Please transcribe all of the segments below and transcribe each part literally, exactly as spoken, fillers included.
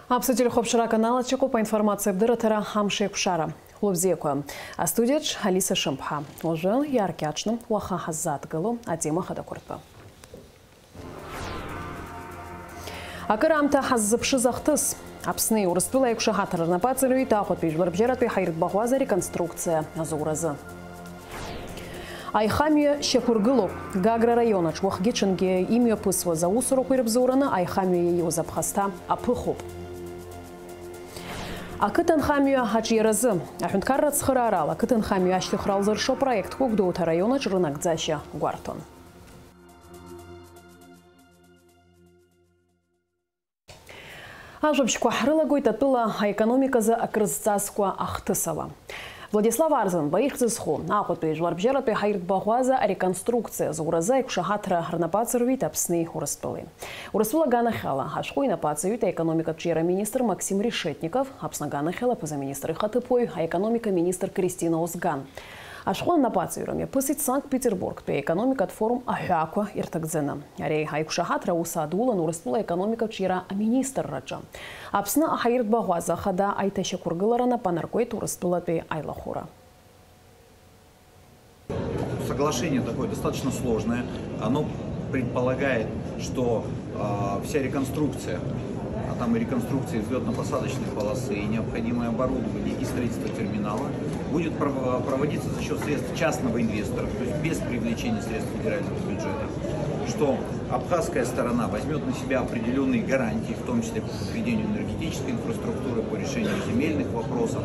Аԥсуа телехәаԥшра аканал аҿы иҟоуп аинформациатә дырраҭара Амш еиқәшара. Хәлыбзиақәа. Астудиаҿ Алиса Шымԥҳа. Уажәы иааркьаҿны уаха ҳаззааҭгыло атема хадақәа ртәы. Акыраамҭа ҳаззыԥшыз ахҭыс. Аԥсни Урыстәылеи аиқәшаҳаҭра рнапы аҵарҩит Аҟәатәи жәларбжьаратәи ҳаиртә баӷәаза ареконструкциа азуразы. Аихамҩа шьақәыргылоуп. Гагра араионаҿ уахгьы-ҽынгьы имҩаԥысуаз аусурақәа ирыбзоураны аихамҩа иаиуз аԥхасҭа аԥыхуп. Ақыҭанхамҩа аҿиаразы. Аҳәынҭқарра ацхыраарала ақыҭанхамҩа ашьҭыхра алзыршо проектқәа Гәдоуҭа араионаҿ рынагӡашьа гәарҭон. Ажәабжьқәа ҳрылагоит атәыла аекономиказы акрызҵазкуа ахҭысала. Владислав Арзанба ихьӡ зху Аҟәатәи жәларбжьаратәи ҳаиртә баӷәаза ареконструкциа зуразы аиқәшаҳаҭра рнапы аҵарҩит Аԥсни Урыстәылеи. Урыстәыла аганахьала ашәҟәы инапы аҵаҩит аекономикатә ҿиара министр Максим Решетников, Аԥсны аганахьала аԥыза-министр ихаҭыԥуаҩ, аекономика министр Кристина Озган. Ашәҟәы анапаҵаҩра мҩаԥысит Санкт-Петербургтәи аекономикатә форум аҳәаақәа ирҭагӡаны. Ари аиқәшаҳаҭра аус адулан Урыстәыла аекономикатә ҿиара аминистрраҿы. Аԥсны аҳаиртә баӷәаза ахада аиҭашьақәыргылара нап анаркуеит Урыстәылатәи аилахәыра. Соглашение такое достаточно сложное. Оно предполагает, что а, вся реконструкция, а там и реконструкция взлетно-посадочной полосы, и необходимое оборудование, и строительство терминала будет пров- проводиться за счет средств частного инвестора, то есть без привлечения средств федерального бюджета, что абхазская сторона возьмет на себя определенные гарантии, в том числе по подведению энергетической инфраструктуры, по решению земельных вопросов,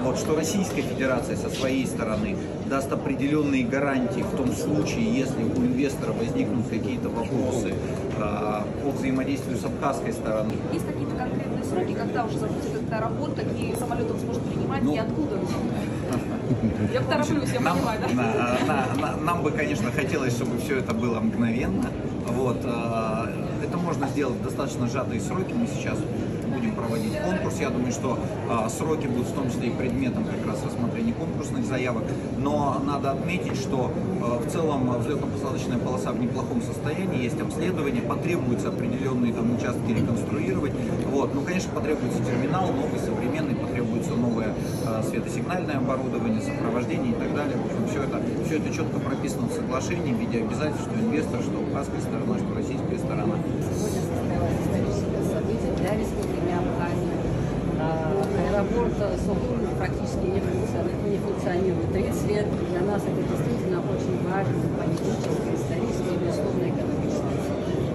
вот, что Российская Федерация со своей стороны даст определенные гарантии в том случае, если у инвестора возникнут какие-то вопросы а, по взаимодействию с абхазской стороной. Есть какие-то конкретные сроки, когда уже запустится эта работа и самолетом сможет принимать, ну, и откуда? Я тороплюсь, я понимаю, да? Нам бы, конечно, хотелось, чтобы все это было мгновенно. Вот, а, это можно сделать в достаточно сжатые сроки. Мы сейчас будем проводить конкурс. Я думаю, что а, сроки будут в том числе и предметом как раз рассмотрения конкурсных заявок. Но надо отметить, что а, в целом взлетно-посадочная полоса в неплохом состоянии, есть обследование, потребуется определенные там участки реконструировать. Вот. Ну, конечно, потребуется терминал новый, современный, потребуется новое а, светосигнальное оборудование, сопровождение и так далее. В общем, все это, все это четко прописано в соглашении в виде обязательств, что инвестор, что абхазская сторона, что российская сторона. Сегодня состоялось историческое событие для Республики Абхазия. А, аэропорт Сухум практически не функционирует, не функционирует тридцать лет. Для нас это действительно очень важный политический, исторический и, безусловно, экономический событие.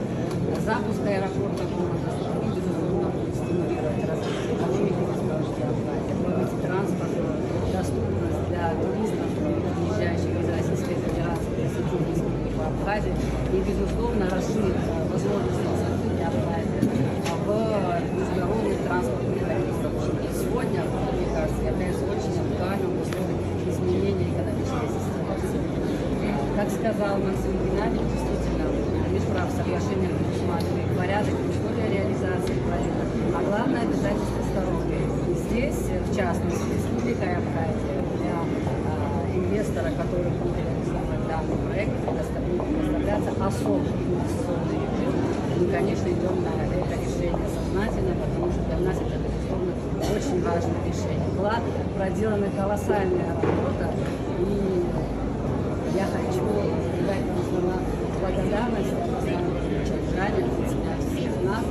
Запуск аэропорта города Сухум, безусловно, будет стимулировать развитие экономики республики Абхазия, повысить транспортную доступность для туристов, приезжающих из Российской Федерации, посетить Республику Абхазия и, безусловно, расширить возможности Республики Абхазия в международных транспортных рейсах. Сегодня, мне кажется, является очень актуальным в условиях изменения экономической системы. Как сказал Максим Геннадьевич, действительно, Мишуров соглашение предусматривает порядок и условия реализации проекта, а главное, обязательства сторон. И здесь, в частности, Республика Абхазия для а, инвестора, который будет реализовывать данный проект, предоставляется особый инвестиционный режим. Мы, конечно, идем на это решение сознательно, потому что для нас это, безусловно, очень важное решение. Была проделана колоссальная работа, и я хочу передать вам слова благодарности Александру Ильичу Джанину, всех нас,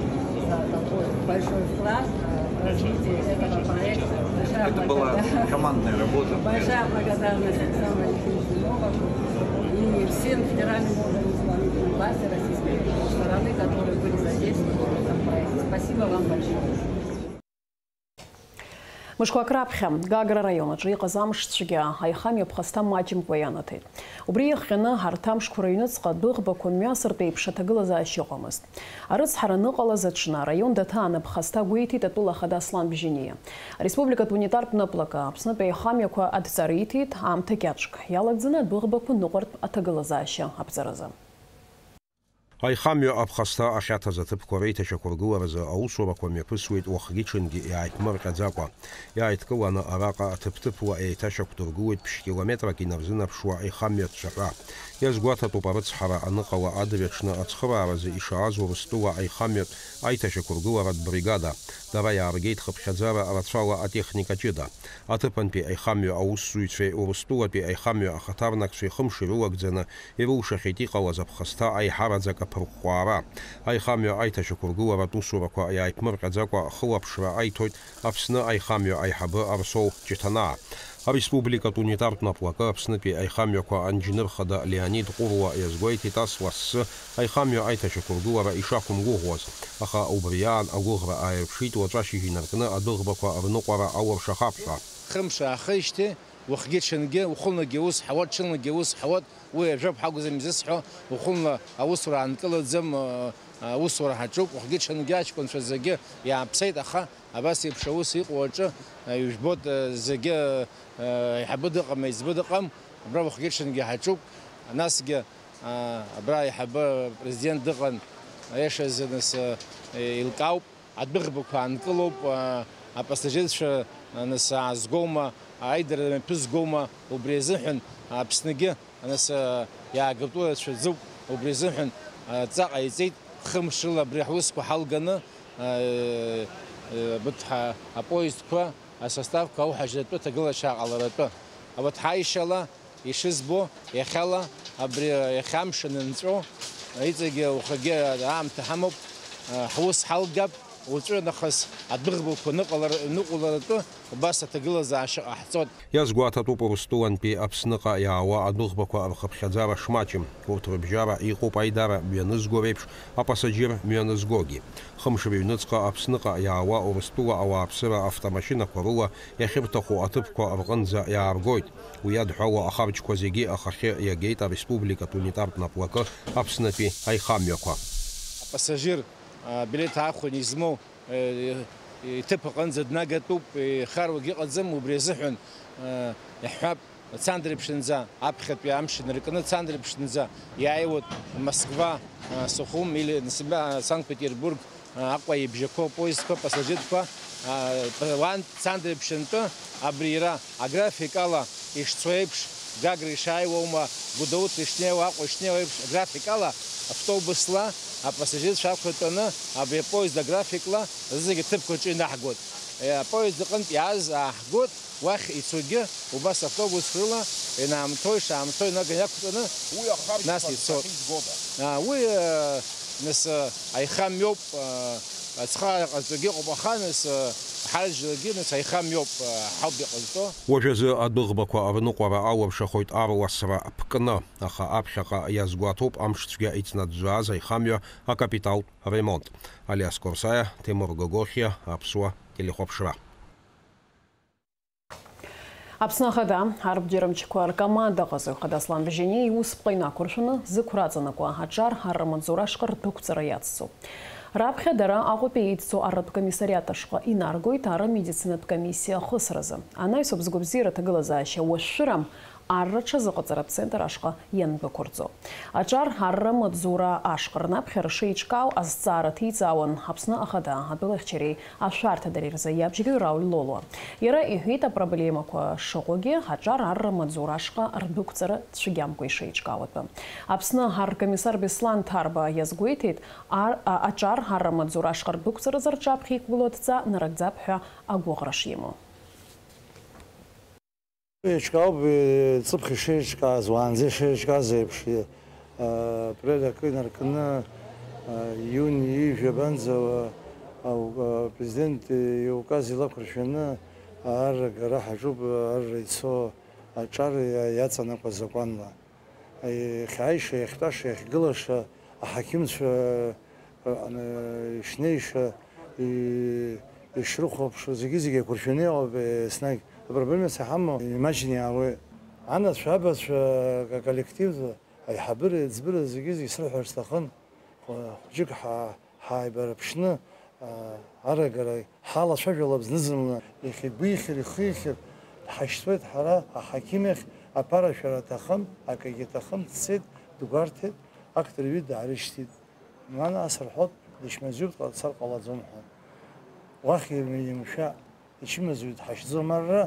за такой большой вклад, э, в развитие этого проекта. Большая Это была благодар- командная работа. Большая благодарность Александру Алексеевичу Новаку и всем федеральным органам исполнительной власти Российской Федерации, которые были задействованы в этом проекте. Спасибо вам большое. Мышқәак раԥхьа Гагра араион аҿы иҟаз амш цәгьа аихамҩа ԥхасҭа маҷымкәа ианаҭеит. Убри иахҟьаны арҭ амшқәа рыҩныҵҟа адәыӷбақәа мҩасыртә еиԥш аҭагылазаашьа ыҟамызт. Арыцҳара аныҟалаз аҽны араион даҭааны ԥхасҭа гәеиҭеит атәыла ахада Аслан Бжьаниа. Ареспубликатә унитартә наплакы Аԥснытәи аихамҩақәа адҵа риҭеит аамҭа кьаҿк иалагӡаны адәыӷбақәа ныҟәартә аҭагылазаашьа аԥҵаразы. Аихамҩа аԥхасҭа ахьаҭаз аҭыԥқәа реиҭашьақәыргыларазы аусурақәа мҩаԥысуеит уахгьы-ҽынгьы иааиԥмырҟьаӡакәа. Иааидкыланы араҟа ҭыԥ-ҭыԥуа еиҭашьақәдыргылоит ԥшь-километрак инарзынаԥшуа аихамҩатә цәаҳәа. Иазгәаҭатәуп арыцҳара аныҟала адырҩаҽны ацхырааразы ишааз Урыстәыла аихамҩатә аиҭашьақәыргыларатә бригада. Дара иааргеит хыԥхьаӡара рацәала атехника ҷыда. Аҭыԥантәи аихамҩа аусзуҩцәеи Урыстәылатәи аихамҩа ахаҭарнакцәеи хымш ирылагӡаны ирылшахьеит иҟалаз аԥхасҭа аиҳараӡак аԥырҟәҟәаара. Аихамҩа аиҭашьақәыргыларатә усурақәа иааиԥмырҟьаӡакәа хылаԥшра аиҭоит Аԥсны аихамҩа аиҳабы Арсоу Ҷыҭанаа. Ареспубликатә унитартә наплакы Аԥснытәи аихамҩақәа анџьныр хада Леонид Ҟәыруа иазгәеиҭеит, ас лассы аихамҩа аиҭашьақәыргылара ишақәымгәыӷуаз, аха убри аан агәыӷра ааирԥшит уаҵәы ашьыжь инаркны адәыӷбақәа рныҟәара алыршахап ҳәа. Хымш аахижьҭеи, уахгьы-ҽынгьы, ухәылнагьы ус ҳауат, ҽынлагьы ус ҳауат, уи ажәоуп ҳакәӡам изысҳәо, ухәылнла аусура аанкылаӡам, э, аусура ҳаҿуп, уахгьы-ҽынгьы аҷкәынцәа зегьы иааԥсеит, аха абас еиԥш аус иҟоу аҿы, э, ижәбоит, э, зегьы, э, аиҳабы дыҟам, аиҵбы дыҟам, абра уахгьы-ҽынгьы ҳаҿуп, насгьы, э, абра аиҳабы апрезидент дыҟан, аиашазы нас, э, еилкаауп. Адәыӷбақәа аанкылоуп, а, апассажирцәа, а, нас аазгоума, аидара мҩаԥызгома, убри азыҳәан Аԥсныгьы, а, нас, а, иаагатәу рацәаӡоуп, убри азыҳәан, а, адҵа ҟаиҵеит, хымш рыла абри ҳусқәа ҳалганы, а, э, э, абарҭ ҳа-, апоездқәа, асоставқәа ауҳажьратәы ҭагылашьа ҟаларатәы. Абарҭ ҳаишьала, ишызбо, иахьала, абри, иахьа амш анынҵәо, иҵегьы уахагьы аамҭа ҳамоуп, ҳус ҳалгап, уаҵәы нахыс адәыӷбақәа ныҟалар-, ныҟәларатәы убас аҭагылазаашьа ҟаҳҵоит. Иазгәаҭатәуп Урыстәылантәи Аԥсныҟа иаауа адәыӷбақәа рхыԥхьаӡара шмаҷым. Урҭ рыбжьара иҟоуп аидара мҩанызго реиԥш апассажир мҩанызгогьы. Хымш рыҩныҵҟа Аԥсныҟа иаауа Урыстәыла ауааԥсыра автомашьынақәа рыла иахьырҭаху аҭыԥқәа рҟынӡа иааргоит. Уи иадҳәалоу ахарџьқәа зегьы ахахьы иагеит ареспубликатә унитартә наплакы Аԥснытәи аихамҩақәа. Апассажир, а, билеҭ аахәаны измоу, э, иҭыԥ аҟынӡа днагатәуп, ихаруагьы ыҟаӡам, убри азыҳәан, э, иаҳҳәап, Цандрыԥшынӡа, аԥхьатәи амш инаркны Цандрыԥшынӡа иааиуеит Москва, а, Сухум или, а, Санкт-Петербург, а, Аҟәа ибжьақәоу апоездқәа, пассажирқәа, а, уантә Цандрыԥшынтәы абри иара аграфик ала ишцо еиԥш, Гагра ишааиуа аума, Гәдоуҭа ишнеиуа, Аҟәа ишнеиуа еиԥш, аграфик ала автобусла апассажирцәа ақәыртәаны абри апоезд аграфикла зегьы аҭыԥқәа рҿы инаҳгоит. Е, апоезд аҟынтә иааз ааҳгоит. Уахь ицогьы убас автобусқәа рыла инаамҭоу, ишаамҭоу инаганы иақәтәаны, уи ахарџьқәа нас ицоит. Ахьызгода? А, уи, э, нас, э, аихамҩоуп, э, ацхыраара ҟазҵогьы ыҟоуп, аха, нас, э, ҳарџьлагьы, нас, аихамҩоуп, э, ҳауп иҟазҵо. Уажәазы адәыӷбақәа рныҟәара алыршахоит арласра ԥкны, аха аԥхьаҟа иазгәаҭоуп амшцәгьа ицнаӡәӡәааз аихамҩа акапиталтә ремонт. Алиас Корсаиа, Ҭемыр Гогохиа, Аԥсуа телехәаԥшра. Аԥсны Ахада арбџьармчқәа ркоманда ҟазои Хада Аслан Бжьаниа иусԥҟа инақәыршәаны зықәра аҵанакуа аҿар аррамаҵзура ашҟа рдәықәҵара иацҵоуп. Раԥхьа дара Аҟәатәи еидҵоу арратә комиссариат ашҟа инаргоит арра медицинатә комиссиа ахысразы. Анаҩс Уаԥсгәабзиара аҭагылазаашьа уашәшәырам арра ҽазыҟаҵаратә центр ашҟа иандәықәырҵо. Аҿар арра маҵзура ашҟа рнаԥхьара шеиҿкаау азҵаара ҭиҵаауан Аԥсны Ахада атәылахьчареи ашәарҭадареи рзы иабжьгаҩ Рауль Лолуа. Иара иҳәеит, апроблемақәа шыҟоугьы, аҿар арра маҵзура ашҟа рдәықәҵара цәгьамкәа ишеиҿкаау атәы. Аԥсны аркомиссар Беслан Ҭарба иазгәеиҭеит, ар-, а-, аҿар арра маҵзура ашҟа рдәықәҵаразы рҿаԥхьа иқәгылоу адҵа нарыгӡап ҳәа агәыӷра шимоу. Еиҿкаауп, э, ҵыԥх ишеиҿкааз, уаанӡа ишеиҿкааз еиԥш, э, апрель акы инаркны, э, иуни ижәабанӡа, э, ау-, э, апрезидент иуказ илақәыршәаны арра агара ҳаҿуп, арра ицо аҿар иа-, иаҵанакуа азакәанла. Иахьааиша, иахьтәаша, иахьгылаша аҳақьымцәа, аны, ишнеиша, и-, ишрыхәаԥшуа, зегьы-зегьы еиқәыршәаны иҟоуп, еснагь. Апроблема саҳамоу, имаҷны иаауеит. Анацәа, абацәа, аколлектив, аиҳабыра, аиҵбыра, зегьы-зегьы срыҳәар сҭахын. Хәыҷык ҳа-, ҳааибарԥшны, а, арагара ҳалацәажәалап зны-зынла, ихьи-гәихьи, ихихьи, дҳашьҭуеит ҳара аҳақьым иахь, аԥарашәара аҭахым, акгьы аҭахым, дцеит, дгәарҭеит, актәи аҩы даарышьҭит. Мана асырҳәоит, дычмазаҩуп, дҟалацар ҟалаӡом ҳәа. Уахь имшәа, ичымазаҩуп, дҳашьӡом арра.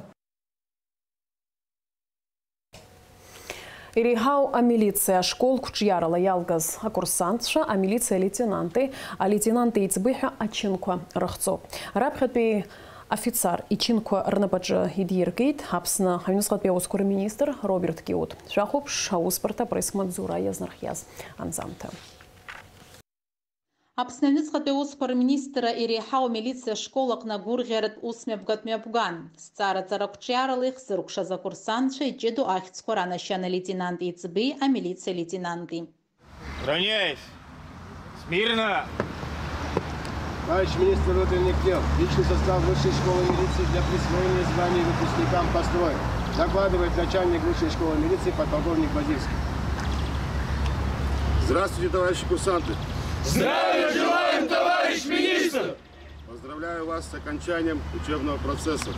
Иреиҳау амилициа ашкол қәҿиарала иалгаз акурсантцәа амилициа алеитенанти алеитенант еиҵбеи ҳәа ачынқәа рыхҵоуп. Раԥхьатәи афицар ичынқәа рнапаҿы идиркит Аԥсны аҩныҵҟатәи аусқәа рминистр Роберт Киут. Шәахәаԥш аусбарҭа апресс-маҵзура иазнархиаз анҵамҭа. Аԥсны аҩныҵҟатәи аусқәа рминистрра иреиҳау амилициа ашкол аҟны агәырӷьаратә ус мҩаԥгатә мҩаԥган. Зҵаара-ҵара қәҿиарала ихзыркәшаз акурсантцәа иҷыдоу ахьӡқәа ранашьан алеитенант еиҵбеи, амилициа алеитенанти. Равняйсь! Смирно! Товарищ министр внутренних дел, личный состав Высшей школы милиции для присвоения званий выпускникам построен. Докладывает начальник Высшей школы милиции подполковник Базильский. Здравствуйте, товарищи курсанты! Здравия желаем, товарищ министр! Поздравляю вас с окончанием учебного процесса.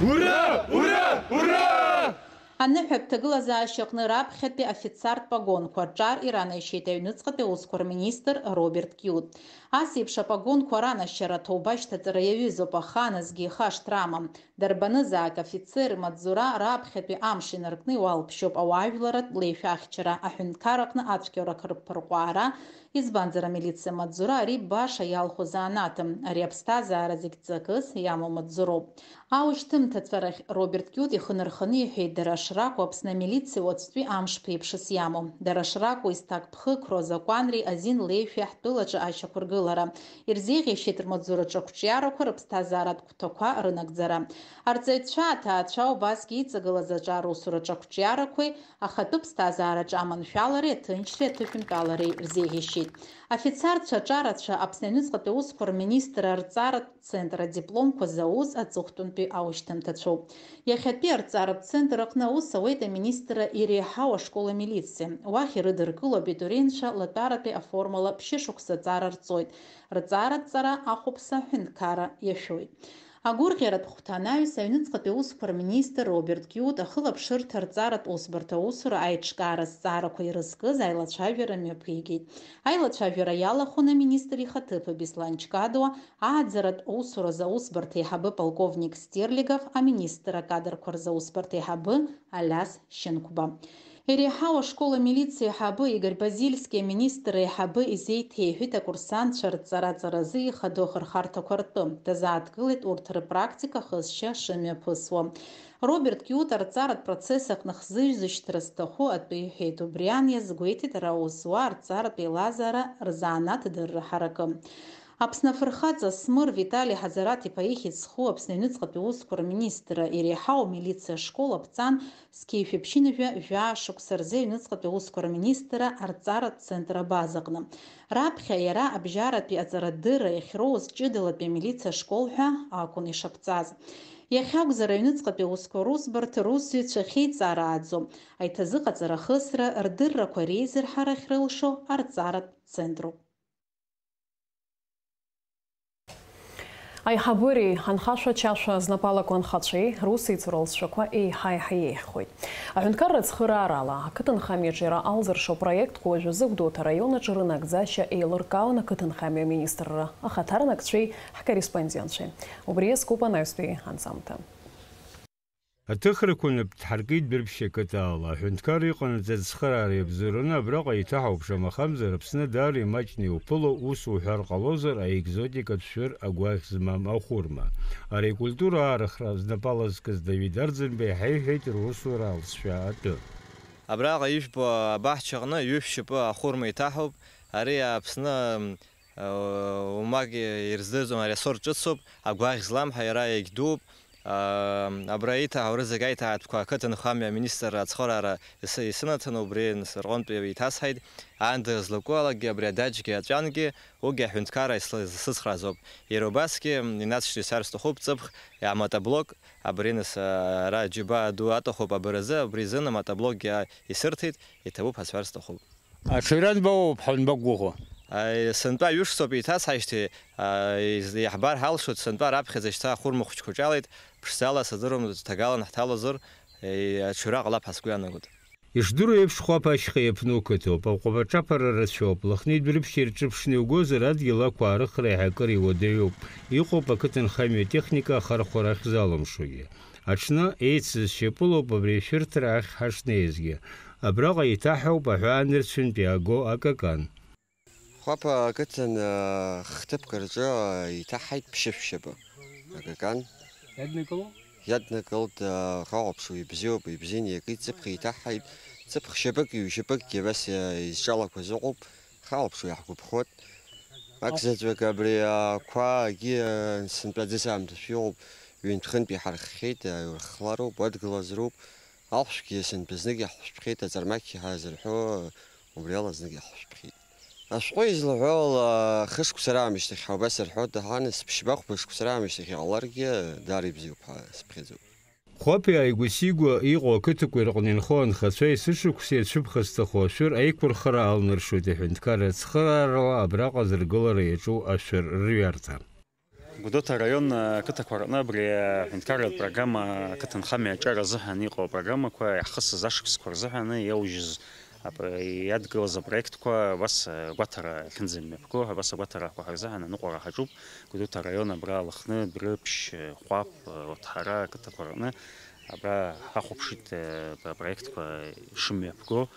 Ура! Ура! Ура! Аныҳәатә ҭагылазаашьаҟны раԥхьатәи афицартә погонқәа рҿар иранашьеит аҩныҵҟатәи аусқәа рминистр Роберт Киут. Ас еиԥш апогонқәа ранашьара аҭоуба ашьҭаҵара иаҩызоуп, аха насгьы ихашҭра амам. Дарбанызаак афицер имаҵзура раԥхьатәи амш инаркны иуалԥшьоуп ауаажәларратә леишәа ахьчара, аҳәынҭқар аҟны ацәгьоурақәа рԥырҟәаара, избанзар, амилициа маҵзура ари баша иалху заанаҭым, ари аԥсҭазаара зегь ҵакыс иамоу маҵзуроуп. Аушьҭымҭацәа рахь Роберт Киут ихы нарханы иҳәеит, дара шракәу Аԥсны амилициа уаҵәтәи амш ԥеиԥшыс иамоу, дара шракәу изҭакԥхықәроу азакәанреи азин леишәеи ҳтәылаҿы ашьақәыргылара, ирзеиӷьеишьеит рмаҵзураҿы ақәҿиарақәа, рыԥсҭазааратә гәҭақәа рынагӡара. Арҵаҩцәа, аҭаацәа, убасгьы иҵагылаз аҿар усураҿы ақәҿиарақәеи ахатәы ԥсҭазаараҿы аманшәалареи аҭынчреи аҭышәынтәалареи рзеиӷьеишьеит. Афицарцәа аҿарацәа Аԥсны аҩныҵҟатәи аусқәа рминистрра арҵаратә центр адипломқәа зауз аҵыхәтәантәи аушьҭымҭацәоуп. Иахьатәи арҵаратә центр аҟны аус ауеит аминистрра иреиҳау ашкол амилициа. Уахь ирыдыркыло абитуриентцәа латәаратәи аформала ԥшьышықәса аҵара рҵоит. Рҵаратә ҵара ахәаԥса аҳәынҭқарра иашәоит. Агәырӷьаратә хәҭа анаҩс, аҩныҵҟатәи аусқәа рминистр Роберт Киут ахылаԥшырҭа рҵаратә усбарҭа аусура аиҿкаара азҵаарақәа ирызкыз аилацәажәара мҩаԥигеит. Аилацәажәара иалахәын аминистр ихаҭыԥ Беслан Чкадуа, ааӡаратә усуразы аусбарҭа аиҳабы полковник Стерлигов, аминистр акадрқәа рзы аусбарҭа аиҳабы Алиас Шьынқәба. Иреиҳау ашкол амилициа аиҳабы Игорь Базильски аминистр аиҳабы изеиҭеиҳәеит акурсантцәа рҵара-ҵаразы ихадоу ахырхарҭақәа ртәы. Дазааҭгылеит урҭ рпрактика ахысшьа шымҩаԥысуа. Роберт Киут арҵаратә процесс аҟны хзызшьҭра зҭаху атәы иҳәеит. Убри аан иазгәеиҭеит ара аус зуа арҵаратә еилазаара рзанааҭ дырра ҳаракы. Аԥсны афырхаҵа Смыр Витали Ҳазараҭ-иԥа ихьӡ зху Аԥсны аҩныҵҟатәи аусқәа рминистрра иреиҳау амилициа ашкол аԥҵан зқьи жәшәи ԥшьынҩажәи жәаа шықәса рзы аҩныҵҟатәи аусқәа рминистрра арҵаратә центр абазаҟны. Раԥхьа иара абжьаратәи аҵарадырра иахьроуз ҷыдалатәи амилициа ашкол ҳәа акәын ишаԥҵаз. Иахьакәзар, аҩныҵҟатәи аусқәа русбарҭа русзуҩцәа ахьеиҵарааӡо, аиҭазыҟаҵара ахысра, рдыррақәа реизырҳара ахьрылшо арҵаратә центруп. Аиҳабыреи анхашәачашәа знапалақәа анхацәеи русеицура алҵшәақәа еиҳа-еиҳа еиӷьхоит. Аҳәынҭқарра ацхыраарала, ақыҭанхамҩаҿы иара алзыршо апроектқәа уажәазы Гәдоуҭа араион аҿы рынагӡашьа еилыркаауан ақыҭанхамҩа аминистрра ахаҭарнакцәеи ҳкорреспондентцәеи. Убри иазкуп анаҩстәи анҵамҭа. Аҭыхрақәа нап дҳаркит Дәрыԥшь ақыҭа ала. Аҳәынҭқар иҟанаҵаз ацхыраара иабзоураны абраҟа еиҭаҳауп, шамахамзар, Аԥсны даара имаҷны иуԥыло ус уҳәар ҟалозар, аекзотикатә шәыр агәаӷь змам ахәырма. Ари акультура аарыхра знапала зкыз Давид Арӡынба иҳаиҳәеит русура алҵшәа атәы. Абраҟа ижәбо абаҳчаҟны ҩышә шьапы ахәырма иҭаҳауп. Ари Аԥсны, м, уамак ирыздырӡом, ари асорт ҿыцуп, агәаӷь злам ҳәа иара иагьдууп. Абра иҭаҳауа рызегь аиҭаҳатәқәа ақыҭанхамҩа аминистрра ацхыраара ис-, исынаҭаны убри нас рҟынтәи иҭасҳаит. Аанда злаку алагьы абри адаҷгьы аҵәангьы, уигьы аҳәынҭқарра исла-, исыцхраазоуп. Иара убасгьы, м, инаҵшьны исҳәар сҭахуп, ҵыԥх, а, мотоблок, абри нас, а, ара аџьабаа ду аҭахуп абаразы, абри азын амотоблокгьы, а, исырҭеит, иҭабуп ҳәа сҳәар сҭахуп. Аҽаҩра нбауоуп ҳәа нбақәгәыӷуа. Аи, сынтәа ҩышықәсоуп еиҭасҳаижьҭеи, аи, из-, иаҳбар ҳалшоит, сынтәа раԥхьаӡа шьҭа ахәырма хәыҷқәа ҿалеит, ԥшӡала сыздыруам, ҭагалан ҳҭалозар, еи, аҽаҩра ҟалап ҳәа сгәы иаанагоит. Ишдыру еиԥш, Хәаԥ ашьха иаԥну қыҭоуп, аҟәабаҿаԥара рацәоуп, Лыхни Дәрыԥшьи рҿыԥшны иугозар, адгьыл ақәаарыхра еиҳа акыр иуадаҩуп, иҟоуп ақыҭанхамҩа техника ахархәара ахьзалымшогьы. Аҽны еицыз шьапылоуп абри ашәырҭара ахь ҳашнеизгьы. Абраҟа еиҭаҳауп аҳәаанырцәынтә иааго акакан. Хәаԥ ақыҭан, а, хҭыԥк рҿы, а, иҭаҳаит ԥшьышә шьапы. Акакан. Иаднакыло? Иаднакылт, а, хахәаԥшуа ибзиоуп, ибзианы иакит, ҵыԥх иҭаҳаит, ҵыԥх шьапык, ҩ-шьапыкгьы абас, а, изҿалақәаз ыҟоуп, хахәаԥшуа иаҳгәаԥхоит. Ак заҵәык абри ақәа агьы, а, сынтәа аӡыс аамҭашәа иҟоуп, ҩынтә-хынтә иҳарххьеит, а, иурххлароуп, уадгылазароуп. Ахәшәгьы сынтәа знык иаҳшәԥхьеит, аҵармақь ҳәа зырҳәо, убри ала знык иаҳшәԥхьеит. Ашәҟәы излаҳәо ала, хышықәса раамышьҭахь ҳәа убас рҳәоит, аха нас ԥшьба-хәба шықәса раамышьҭахь иҟаларгьы, даара ибзиоуп ҳәа сыԥхьаӡоуп. Хәаԥи ааигәа-сигәа иҟоу ақыҭақәа ирҟны инхо анхацәа есышықәса иацәыԥхасҭахо ашәыр аиқәырхара алнаршоит аҳәынҭқарра ацхыраарала абраҟа азыргылара иаҿу ашәыр рҩарҭа. Гәдоуҭа араион ақыҭақәа рҟны абри аҳәынҭқарратә программа, ақыҭанхамҩа аҿар азыҳәан иҟоу апрограммақәа иаҳхысыз ашықәсқәа рзыҳәан иаужьыз ап-, иадгылаз апроектқәа абас агәаҭара ахьынӡамҩаԥго, абас агәаҭарақәа ҳарзыҳәан аныҟәара ҳаҿуп. Гәдоуҭа араион абра Лыхны, Дәрыԥшь, Хәаԥ, Оҭҳара ақыҭақәа рҟны абра ҳахәаԥшит, апроектқәа шымҩаԥго,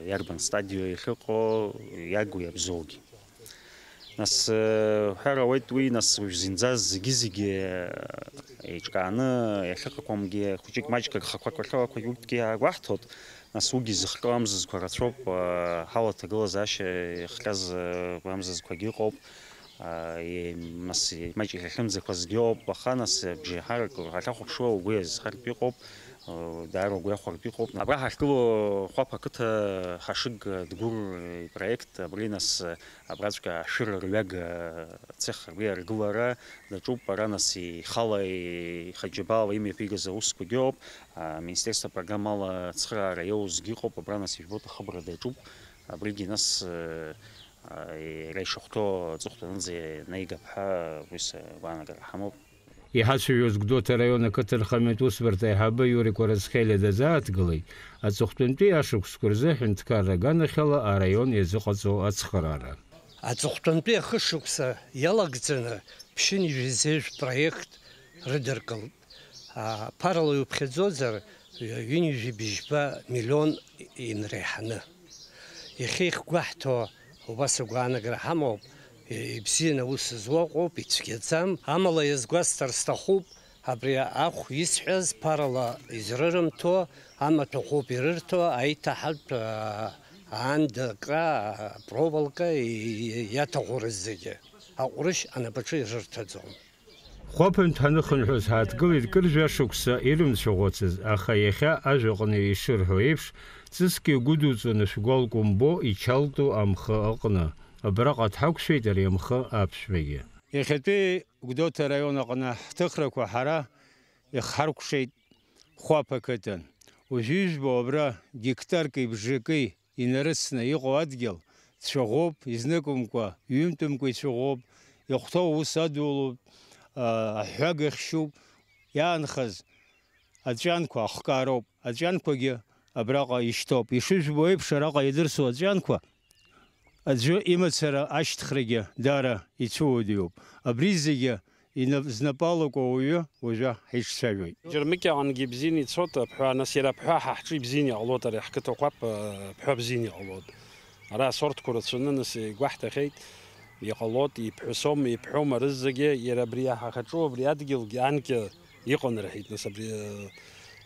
иарбан стадио иахьыҟоу, иагу иабзоугьы. Нас, э, ҳәара ауеит уи, нас уажә зынӡа зегьы-зегьы, э, еиҿкааны иахьыҟақәамгьы, хәыҷык-маҷк агхақәа кахьоуқәагь урҭгьы иаагәаҳҭоит, нас уигьы зыхҟьо амзызқәа рацәоуп, э, ҳауа аҭагылазаашьа иахҟьаз, э, амзызқәагьы ыҟоуп, э, е-, нас маҷк иахьымӡақәазгьы ыҟоуп, аха нас абжеиҳарак ҳахьахәаԥшуа угәы иазҳартә иҟоуп, э, даара угәы иахәартә иҟоуп. Абра ҳахьгылоу Хәаԥ ақыҭа Ҳашыг Дгәыр ипроект, абри нас, э, Абраҵәҟьа ашәыра рҩага цех абри аргылара даҿуп, ара нас ихала, ихаџьабала имҩаԥигаз аусқәагьы ыҟоуп, аминистерство апрограммала ацхыраара иоузгьы ыҟоуп, абра нас ижәбоит ахыбра даҿуп, абригьы нас, а, иара ишахәҭоу аҵыхәтәанынӡа инаигап ҳәа уи сгәаанагара ҳамоуп. Иҳацәажәоз Гәдоуҭа араион ақыҭанхамҩатә усбарҭа аиҳабы Иури Кәарацхелиа дазааҭгылеит, аҵыхәтәантәи ашықәсқәа рзы аҳәынҭқарра аганахьала араион иазыҟаҵоу ацхыраара. Аҵыхәтәантәи ахышықәса иалагӡаны ԥшьынҩажәи зежә проект рыдыркылт. А, ԥарала иуԥхьаӡозар, ҩынҩажәи быжьба миллион инреиҳаны. Иахьа ихгәаҳҭо убас агәаанагара ҳамоуп, ибзианы аус зуа ыҟоуп, ицәгьаӡам. Амала иазгәасҭар сҭахуп, абри ахә исҳәаз ԥарала изрырымҭо, амаҭәахәоуп ирырҭо, аиҭаҳатә, аа, аанда акра, проволока, и-, и-, иаҭаху рызегьы аҟәрышь анапаҿы ирырҭаӡом. Хәаԥынтә ҳаныхынҳәыз ҳааҭгылеит кыр жәашықәса ирымцәаӷәацыз, аха иахьа ажәаҟны ишырҳәо еиԥш, ҵысгьы гәыдуҵон ашәгәал кәымбо ичалту амхы аҟны. Абраҟа дҳақәшәеит ари амхы аԥшәмагьы. Иахьатәи Гәдоуҭа араион аҟны ҳҭыхрақәа ҳара ихҳаркәшеит Хәаԥ ақыҭан. Уажәы ижәбо абра гектарки бжаки инарыцны иҟоу адгьыл цәаӷәоуп, изныкымкәа, ҩынтәымкәа ицәаӷәоуп, ихәҭоу аус адулоуп, а, аҳәага хьшьуп, иаанхаз аҵәҩанқәа ахкаароуп, аҵәҩанқәагьы абраҟа ишьҭоуп. Ишыжәбо еиԥш, араҟа иадырсу аҵәҩанқәа аӡәы имацара ашьҭхрагьы даара ицәыуадаҩуп. Абри зегьы инап-, знапы алаку ауаҩы уажәы ҳаицәажәоит. Џьармыкьаҟангьы ибзианы ицоит аԥҳәа, нас иара аԥҳәа ҳа ҳҿы ибзианы иҟалоит, ари ҳқыҭа Хәаԥ, аԥҳәа бзианы иҟалоит. Ара асортқәа рацәаны, нас игәаҳҭахьеит, иҟалоит, иԥҳәысоума, иԥҳәоума рызегьы, иара абри ҳахаҿу, абри адгьылгьы анкьа иҟан рҳәеит, нас абри, э,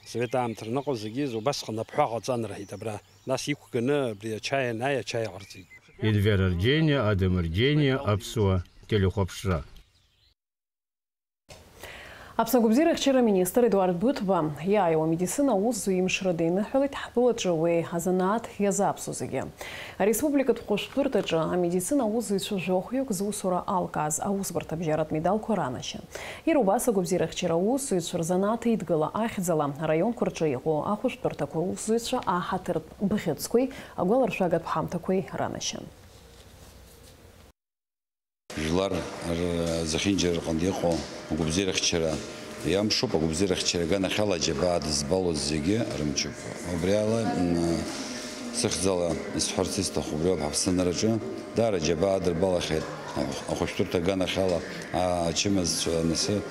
совет аамҭа рныҟәа зегьы убасҟан аԥҳәа ҟаҵан рҳәеит абра. Нас иқәганы абри ачаи анааи, ачаи ҟарҵеит. Енвер Арџьениа, Адам Арџьениа, Аԥсуа телехәаԥшра. Аԥсны агәабзиарахьчара аминистр Едуард Быҭәба иааиуа амедицина аус зуа имшра деиныҳәалеит, ҳтәылаҿы уи азанааҭ иазааԥсо зегьы. Ареспубликатә хәышәтәырҭаҿы амедицина аусзуҩцәа жәохәҩык зусура алкааз аусбарҭабжьаратә медалқәа ранашьа. Иара убас агәабзиарахьчара аусзуҩцәа рзанааҭ еидгыла ахьӡала араионқәа рҿы иҟоу ахәышәтәырҭақәа русзуҩцәа аҳаҭыртә бӷьыцқәеи агәаларшәагатә ҳамҭақәеи ранашьа. Жәлар р-, зехьынџьара рҟынтә иҟоу агәабзиарахьчара Иамшуп, агәабзиара ахьчара аганахьала аџьабаа дызбалоз зегьы рымчуп. Убри ала, м, сыхьӡала исҳәарц исҭаху убриоуп, ҳаԥсынраҿы даара аџьабаа дырбалахьеит. Ахәышәтәырҭа аганахьала, а, ачымазцәа анасы,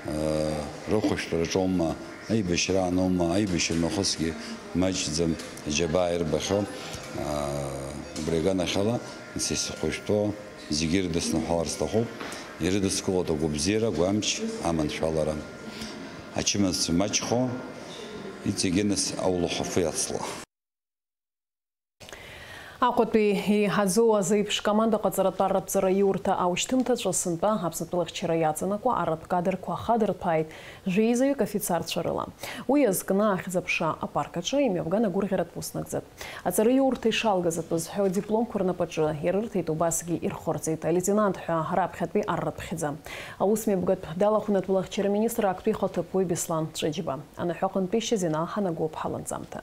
а, рыхәышәтәраҿоума, аибашьраанума, аибашьра нахысгьы маҷӡам аџьабаа ирбахьоу, а, убри аганахьала, са исыхәышәтәу зегьы ирыдысныҳәалар сҭахуп, ирыдыскылоит агәабзиара, агәамч, аманшәалара. Ачымазцәа маҷхо, иҵегьы нас аулахәы иацла. Аҟәатәи еиҳаӡоу азеиԥш команда ҟаҵаратә арратә ҵараиурҭа аушьҭымҭацәа сынтәа Аԥсны атәылахьчара иаҵанакуа арратә кадрқәа хадырҭәааит. Жәеизаҩык афицарцәа рыла. Уи азкны ахьӡ-аԥша апарк аҿы имҩаԥган агәырӷьаратә ус нагӡатә. Аҵараиурҭа ишалгаз атәы зҳәо адипломқәа рнапаҿы ирырҭеит, убасгьы ирхырҵеит алеитенант ҳәа раԥхьатәи арратә хьӡы. Аусмҩаԥгатә далахәын атәылахьчара министр актәи ихаҭыԥуаҩ Беслан Ҵәыџьба. Анаҳәаҟынтәи Шьазина Ҳанагоуп ҳаланҵамҭа.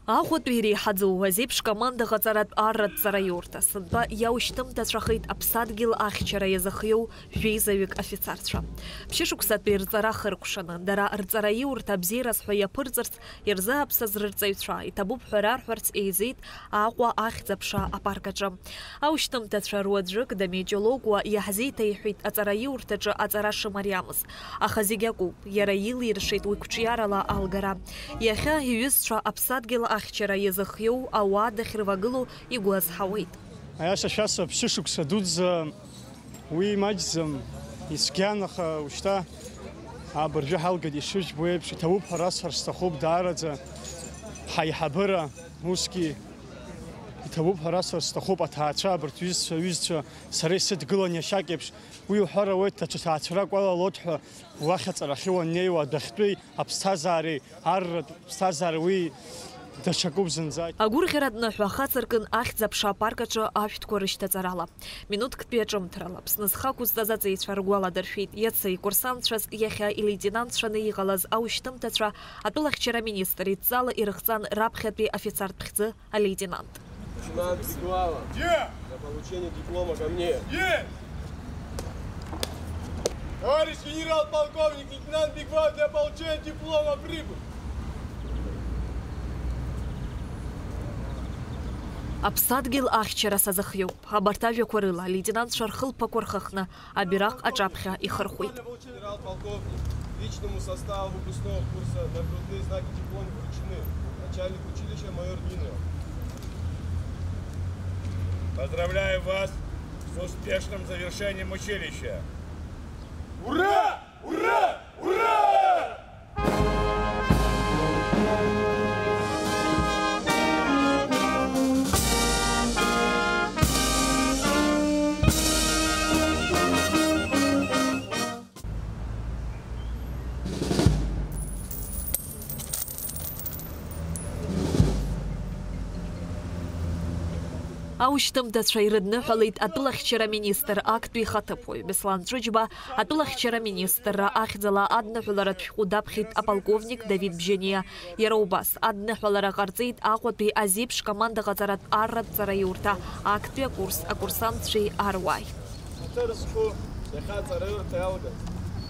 Аҟәатәи иреиҳаӡоу азеиԥш команда ҟаҵаратә арратә ҵараиурҭа сынтәа иаушьҭымҭацәахеит аԥсадгьыл ахьчара иазыхиоу жәеизаҩык афицарцәа. Ԥшьышықәсатәи рҵара хыркәшаны, дара рҵараиурҭа абзиараз ҳәа иаԥырҵырц ирзааԥсаз рырҵаҩцәа, иҭабуп ҳәа рарҳәарц еизеит Аҟәа ахьӡ-аԥша апарк аҿы. Аушьҭымҭацәа руаӡәык Дамеи Ҷолокуа иаҳзеиҭеиҳәеит аҵараиурҭаҿы аҵара шымариамыз. Аха зегь акоуп, иара илиршеит уи қәҿиарала алгара. Иахьа иҩызцәа аԥсадгьыл ахьчара иазыхиоу ауаа дахьрывагылоу игәы азҳауеит. Аиаша шәасҳәап, ԥшьышықәса дуӡӡа уи маҷӡам, ицәгьан, аха ушьҭа абыржәы ҳалгеит, ишыжәбо еиԥш, иҭабуп ҳәа расҳәар сҭахуп даараӡа, ҳаиҳабыра, усгьы иҭабуп ҳәа расҳәар сҭахуп, аҭаацәа, абарҭ ҩызцәа, ҩызцәа, сара исыдгылан иашьак еиԥш, уи уҳәар ауеит, даҽа ҭаацәарак уалалоит ҳәа, уахь аҵарахьы уаннеиуа, адәахьтәи аԥсҭазаареи арратә ԥсҭазаареи уи даҽакуп зынӡа. Агәырӷьаратә ныҳәа хацыркын ахьӡ-аԥша апарк аҿы ашәҭқәа рышьҭаҵарала. Минуҭктәи аҿымҭрала Аԥсны зхы ақәызҵаз аҵеицәа ргәаладыршәеит, иацы икурсантцәаз иахьа илеитенантцәаны иҟалаз аушьҭымҭацәа атәылахьчара аминистр идҵала ирыхҵан раԥхьатәи афицартә хьӡы алеитенант. Лейтенант Беглава. Где? Для получения диплома ко мне. Есть! Товарищ генерал-полковник, лейтенант Беглав для получения диплома прибыл. Аԥсадгьыл ахьчара сазыхиоуп. Абарҭ ажәақәа рыла алеитенантцәа рхылԥақәа рхыхны абираҟ аҿаԥхьа ихырхәеит. Генерал-полковник, личному составу выпускного курса нагрудные знаки диплом вручены. Начальник училища майор Нинов. Поздравляю вас с успешным завершением училища. Ура! Ура! Ура! Аушьҭымҭацәа ирыдныҳәалеит атәылахьчара министр актәи ихаҭыԥуаҩ Беслан Ҵәыџьба, атәылахьчара министрра ахьӡала адныҳәаларатә шәҟәы даԥхьеит аполковник Давид Бжьаниа. Иара убас адныҳәалара ҟарҵеит Аҟәатәи азеиԥш команда ҟаҵаратә арратә ҵараиурҭа актәи акурс акурсантцәеи аруааи. Ҳаҭыр зқәу иахьа аҵараиурҭа иалгаз,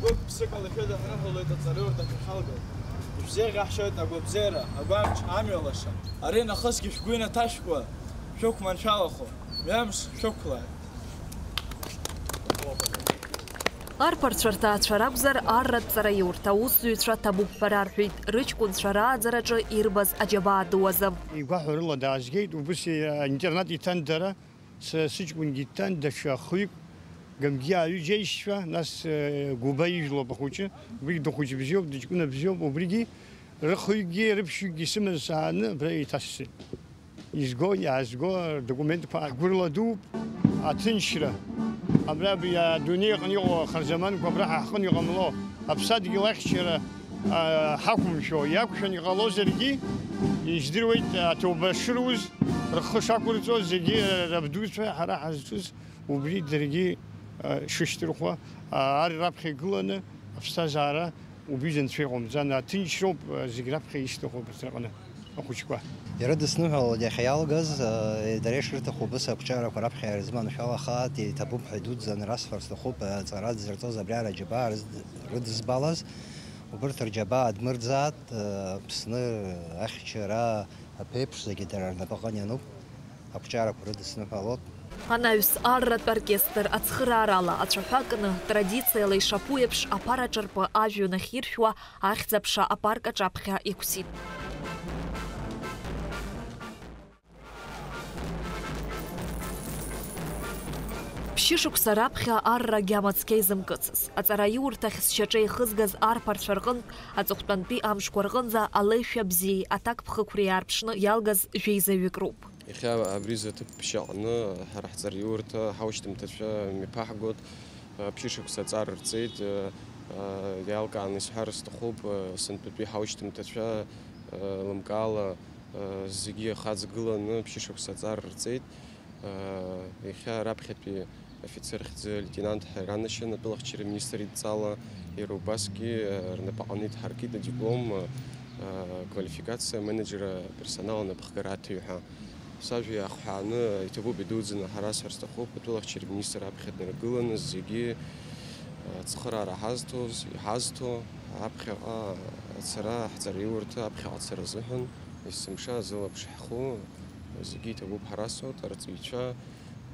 гәык-ԥсык ала шәыдаҳныҳәалоит аҵараиурҭахь иҳалгаз. Ишәзеиӷьаҳшьоит агәабзиара, агәамч, амҩа лаша. Ари нахысгьы шәгәы инаҭашәкуа шәықәманшәалахо, мҩамш шәықәлааит. Арԥарцәа рҭаацәа ракәзар, арратә ҵараиурҭа аусзуҩцәа ҭабуп ҳәа рарҳәеит, рыҷкәынцәа рааӡараҿы ирбаз аџьабаа ду азы. Игәаҳәарыла даазгеит, убыс аинтернат иҭан дара. Са сыҷкәынгьы дҭан, даҽа хҩык, Гамгиа аҩыџьа аишьцәа, нас, э, Гәыба ижәлоуп ахәыҷы, убригь дыхәыҷ бзиоуп, дыҷкәына бзиоуп, убригьы рыхҩыкгьы рыԥшьҩыкгьы сымаз сааны абра еиҭасҵеит. Изго, иаазго рдокументқәа гәырла дууп, аҭынчра. Абра абри адунеи аҟны иҟоу ахарзаманқәа абра ҳаҟны иҟамло, аԥсадгьыл ахьчара, а, ҳақәымшәо иақәшәан иҟалозаргьы, ижәдыруеит, аҭоуба шыруз, рхы шақәырҵоз зегьы рабдуцәа ҳара ҳазҿыз убри даргьы, а, шышьҭырхуа, а, ар раԥхьа игыланы аԥсҭазаара убри анцәа иҟамҵан, аҭынчроуп, а, зегь раԥхьа ишьҭыхуа абарҭ рҟны. Ахәыҷқәа ирыдысныҳәалоит иахьа иалгаз, э, дара ишырҭаху абас ақәҿиарақәа раԥхьа ирызманшәалахааит, иҭабуп ҳәа идуӡӡаны расҳәар сҭахуп, э, аҵара дзырҵоз абри араџьабаа рыз-, рыдызбалаз, убырҭ рџьабаа адмырӡааит, э, Аԥсны ахьчара аԥеиԥш зегьы дара рнапаҟны иануп, ақәҿиарақәа рыдысныҳәалоит. Анаҩс арратә оркестр ацхыраарала ацәаҳәа кны, традициала ишаԥу еиԥш, аԥара ҿырпы ажәҩан ахьиршәуа, ахьӡ-аԥша апарк аҿаԥхьа иқәсит. Ԥшьышықәса раԥхьа арра агьама цқьа изымкыцыз, аҵараиурҭахь зшьаҿа еихызгаз арԥарцәа рҟынтә аҵыхәтәантәи амшқәа рҟынӡа алеишәа бзиеи аҭакԥхықәреи аарԥшны иалгаз жәеизаҩык роуп. Иахьа абри зы ҭыԥ ԥшьаҟны ҳара ҳҵараиурҭа ҳаушьҭымҭацәа мҩаԥаҳгоит. Ԥшьышықәса аҵара рҵеит. Иалкааны исҳәар сҭахуп, сынтәатәи ҳаушьҭымҭацәа лымкаала зегьы ихаҵгыланы ԥшьышықәса аҵара рҵеит. Иахьа раԥхьатәи афицер хьӡы лейтенант Ҳаиран Ашьын атәылахьчара министр идҵала, иара убасгьы рнапаҟны идҳаркит адиплом, квалификациа менеджера персонал анапхгара аҭыҩ ҳәа. Сажәа иаахҳәааны, иҭабуп идуӡӡаны ҳара сҳәар сҭахуп, атәылахьчара министр аԥхьа днаргыланы зегьы ацхыраара ҳазҭоз, иҳазҭо, аԥхьаҟа ацара, ҳҵараиурҭа аԥхьаҟа ацара азыҳәан, есымша зылаԥш ҳху, зегьы иҭабуп ҳара сҳәоит, арҵаҩцәа,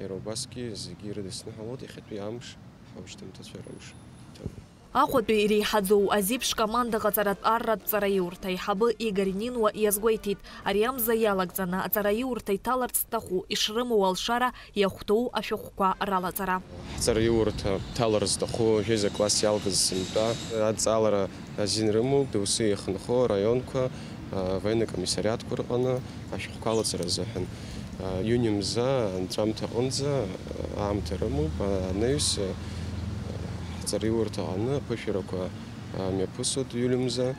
иара убасгьы зегьы ирыдысныҳәалоит иахьатәи амш, ҳаушьҭымҭацәа рымш иҭабуп. Аҟәатәи иреиҳаӡоу азеиԥш команда ҟаҵаратә арратә ҵараиурҭа аиҳабы Игорь Нинуа иазгәеиҭеит, ари амза иалагӡаны аҵараиурҭа иҭаларц зҭаху ишрымоу алшара иахәҭоу ашәҟәқәа ралаҵара. Ҳҵараиурҭа ҭалар зҭаху жәеиза класс иалгаз сынтәа адҵалара азин рымоуп, доусы иахынхо араионқәа, авоенный комиссариатқәа рҟны ашәҟәқәа алаҵара азыҳәан. Иуни мза анҵәамҭа аҟынӡа аамҭа рымоуп, анаҩс ҳҵараиурҭа аҟны аԥышәарақәа мҩаԥысуеит иули мза.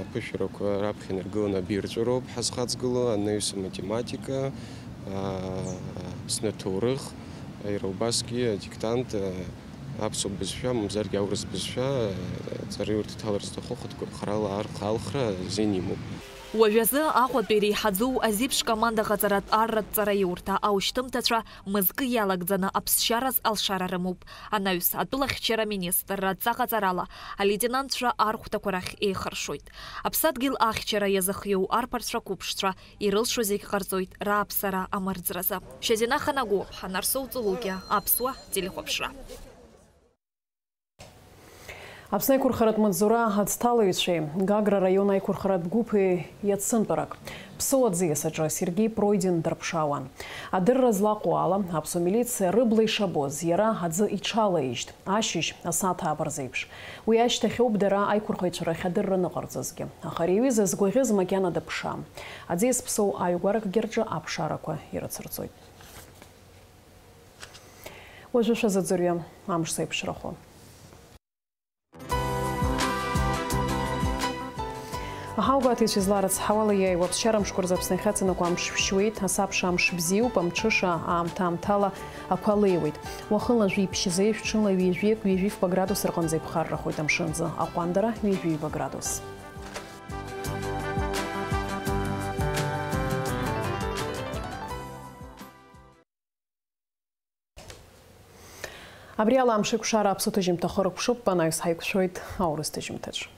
Аԥышәарақәа раԥхьа инаргыланы абирҵәыроуп ҳазхаҵгыло, анаҩс аматематика, Аԥсны аҭоурых, иара убасгьы адиктант, аԥсуа бызшәа, мамзаргьы аурыс бызшәа, ҵараиурҭа иҭалар зҭаху хатә гәаԥхарала архра, алхра азин имоуп. Уажәазы Аҟәатәи иреиҳаӡоу азеиԥш команда ҟаҵаратә арратә ҵараиурҭа аушьҭымҭацәа мызкы иалагӡаны аԥсшьараз алшара рымоуп. Анаҩс, атәылахьчара министрра адҵаҟаҵарала алеитенантцәа архәҭақәа рахь еихыршоит. Аԥсадгьыл ахьчара иазыхиоу арԥарцәа қәыԥшцәа ирылшо зегь ҟарҵоит рааԥсара амырӡразы. Шьазина Ханагәыуаԥҳа, Нарсоу Ҵулукьа, Аԥсуа телехәаԥшра. Аԥсны аиқәырхаратә маҵзура аӡҭалаҩцәеи Гагра араион аиқәырхаратә гәыԥи иацынтәарак Ԥсоу аӡиас аҿы Сергеи Пройдин дарԥшаауан. Адырра злаҟоу ала, аԥсуа милициа рыбла ишабоз, иара аӡы иҽалаижьт, ашьыжь, асааҭ ааба рзеиԥш. Уи ашьҭахьоуп дара аиқәырхаҩцәа рахь адырра аныҟарҵозгьы. Аха ари аҩыза згәаӷьыз макьана дыԥшаам. Аӡиас Ԥсоу ааигәаракгьы рҿы аԥшаарақәа ирыцырҵоит. Уажәы шәазыӡырҩы амш зеиԥшрахо. Аҳаугәаҭаҩцәа изларыцҳауала иааиуа аԥсшьара мшқәа рзы Аԥсны ахьаҵанакуа амш шәшьуеит, асабша амш бзиоуп, амҽыша аамҭа-аамҭала ақәа леиуеит. Уахынла жәиԥшь зеижә, ҽынла ҩажәи акы, ҩажәи фба градус рҟынӡа иԥхаррахоит амшынӡы, аҟәандара ҩажәи ҩба градус. Абри ала амш еиқәшара аԥсуа ҭыжьымҭа хыркәшоуп, анаҩс ҳаиқәшәоит аурыс ҭыжьымҭаҿ.